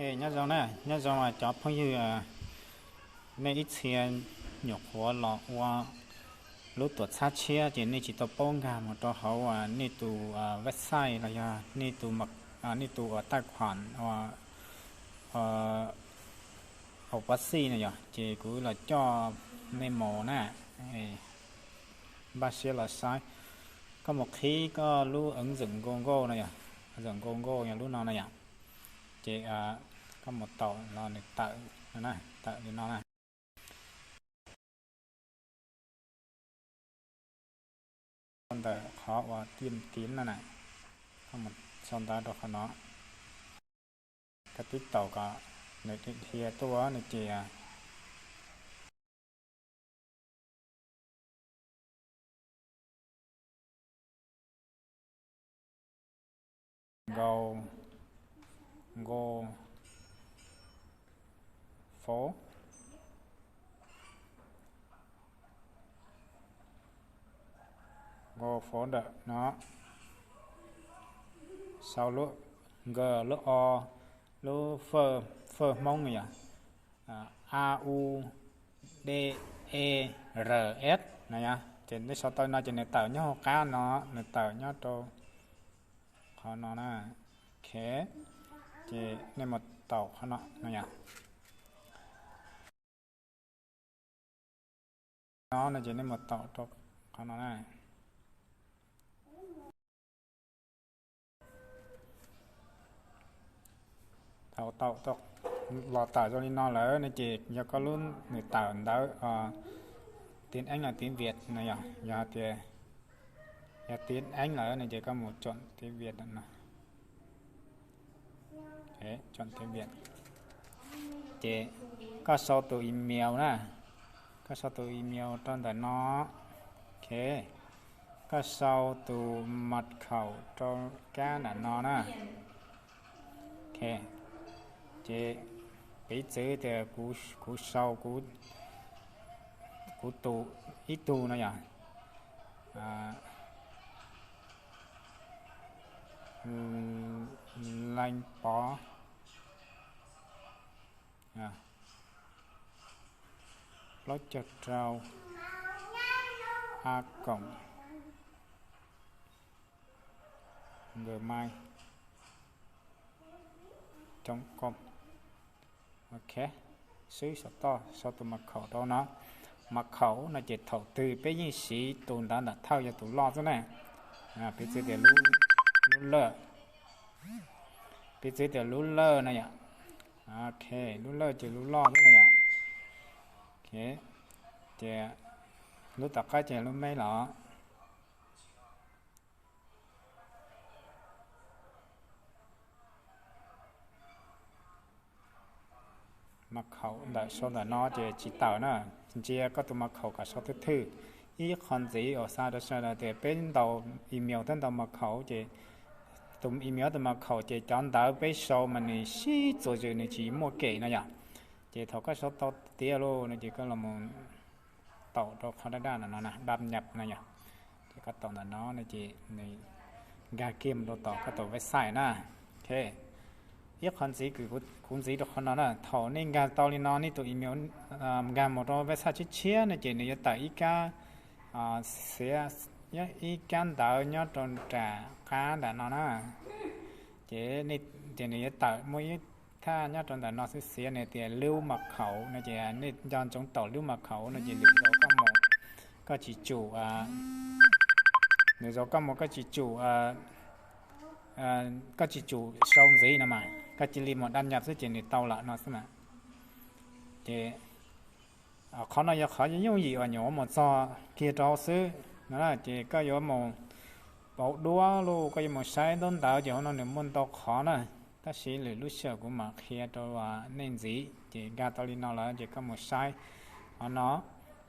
Nyob zoo na, nyob zoo cov phooj ywg, nej ib txhia nyuam qhuav los ua lub tuam txhab tshiab ces nej tsis tau paub nkag mus rau hauv nej tus website los yog nej tus, nej tus uas taj khuam uas Opasi no yog, ces kuv los coj nej mus na, npaj siab los saib. Koj mus qhib koj lub ứng dụng Google no yog, ứng dụng Google yog lub no na yom. Ces koj mus taum los nws tawm, tawm li no na. Ntawm qhov uas tìm kiếm no na, koj mus sau ntawv rau qhov no. Koj tib taum kom nws dhia tuaj nws ces Google, Google Phone, Google Phone ntawm no, sau lub G, lub O, lub F, F Hmoob no yog A U D E R S no yog. Ces nej sau tau no ces nws tawm nyob hauv qab no, nws tawm nyob rau qhov no na. Ok, ces nej mus taum qhov no no yog. No no ces nej mus taum rau qhov no na. Thaum taum los tawm zoo li no lawm no ces yog koj lub nws tawm ntawv tiếng Anh los tiếng Việt no yog, yog tias yog tiếng Anh lawm no ces koj mus chọn tiếng Việt no. Chọn tiếng Việt. Ces koj sau tus email na, koj sau tus email rau ntawm no. Ok, koj sau tus mật khẩu rau kab ntawm no na. Ok, ces piv txwv tias kuv sau kuv tus, ib tug no yog Leej Pov plaub caug rau a còng gmail chấm com. Ok, xwb xov tooj, sau tus mật khẩu rau no. Mật khẩu no ces thaum twg peb yeej siv tus ntawd ntawm thawj yog tus loj xwb na. Piv txwv tias lub lawj, piv txwv tias lub lawj no yom. Ok, lub lawj ces lub loj xwb na yom. Ok, ces lub tom qab ces lub mail los. Mật khẩu ntawm sau ntawm no ces tsis tawm na. Ntsia koj tus mật khẩu kom sau thwj thwj. Ib qho ntxiv uas xa rau sawv daws tias peb ntaus email thiab ntaus mật khẩu ces tus email tus mật khẩu ces cov ntawv peb sau mas nws sib txuas zws nws tsis muaj kem no yom. Ces thaum koj sau tau tiav lawm no ces koj los taum rau qhov daj daj no no, đăng nhập no yom. Ces koj taum ntawm no no ces nws nkag kiag mus rau tom koj tus website na. Ok, ib qho ntxiv kws kuv ntxiv rau qhov no na, thaum nej nkag tau li no nej tus email nkag mus rau website tshiab tshiab no ces nws yuav tawm ib kab xiav, ib kab ntawv nyob rau nram qab ntawm no na. Ces, ces nws yuav tawm muaj ib thaj nyob rau ntawm no xwb xiav nws tias lub mật khẩu no ces nej nco ntsoov taum lub mật khẩu no ces lwm zaus koj mus koj tsis tsum, lwm zaus koj mus koj tsis tsum, koj tsis tsum sau ntxiv no mas koj cia li mus đăng nhập xwb ces nws tau lawm no xwb na. Ces qhov no yog qhov yooj yim uas nyuam qhuav mus txog kiag rau hauv xwb no na, ces koj yuav mus pauv duab los koj yuav mus saib ntaub ntawv ces hauv no nws muaj ntau qhov na. Tab sis lwm lub sij hawm kuv mam qhia rau nej ntxiv. Ces nkag tau li no lawm ces koj mus saib qhov no,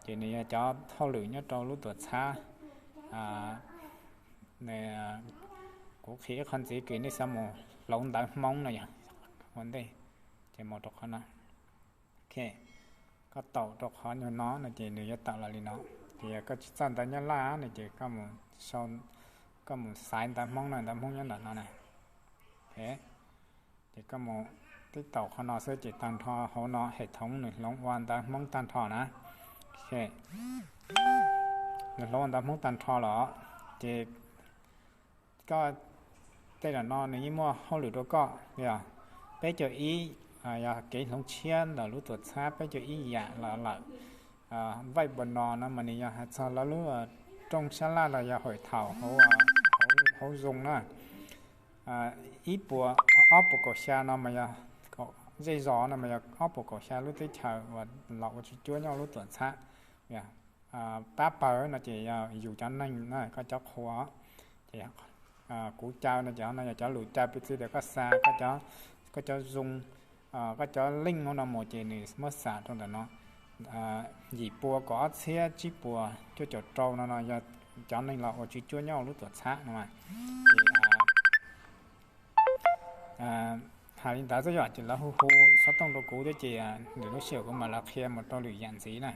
ces nws yog cov hauj lwm nyob rau lub tuam txhab. Kuv qhia ib qho ntxiv kws nej xav mus hloov ntawv Hmoob no yog ua ntej, ces mus rau qhov no. Ok, koj taum rau qhov nyuag no no ces nws yuav tawm los li no. Ces yog koj tsis txawj ntawv Nyab Laj no ces koj mus xaiv ntawv Hmoob no, ntawv Hmoob nyob ntawm no na. Ces koj mus Tib taum qhov no xwb ces tag nrho hauv no hem thoob nws hloov ua ntawv Hmoob tag nrho na. Nws hloov ua ntawv Hmoob tag nrho los ces koj tej zaum no nws yeej muaj hauj lwm rau koj yog peb caug ib, yog kev hloov tshiab ntawm lub tuam txhab peb caug ib yam los lawm. Vaij npua no no mas nws yog hais txog lawv lub rooj sab laj los yog hội thảo hauv Zoom na. Ib puas, ob puas kaum xya no mas yog, zej zos no mas yog ob puas kaum xya lub teb chaws uas los ua tsis cuab nyob lub tuam txhab. Pab pawg no ces yog yus cov neeg na, koj cov qhua. Ces kuv caw no ces no yog cov lus caw piv txwv tias koj xa koj cov Zoom, koj cov link no mus ces nws muab xa rau ntawm no. Yim pua kaum ob txhiab tsib puas cuaj caum rau no no yog cov neeg los ua tsis cuab nyob lub tuam txhab no. Ces hais li ntawd xwb yom, ces lawv hu hu xov tooj rau kuv thiab ces lwm lub sij hawm kuv mam li qhia mus rau lwm yam ntxiv na.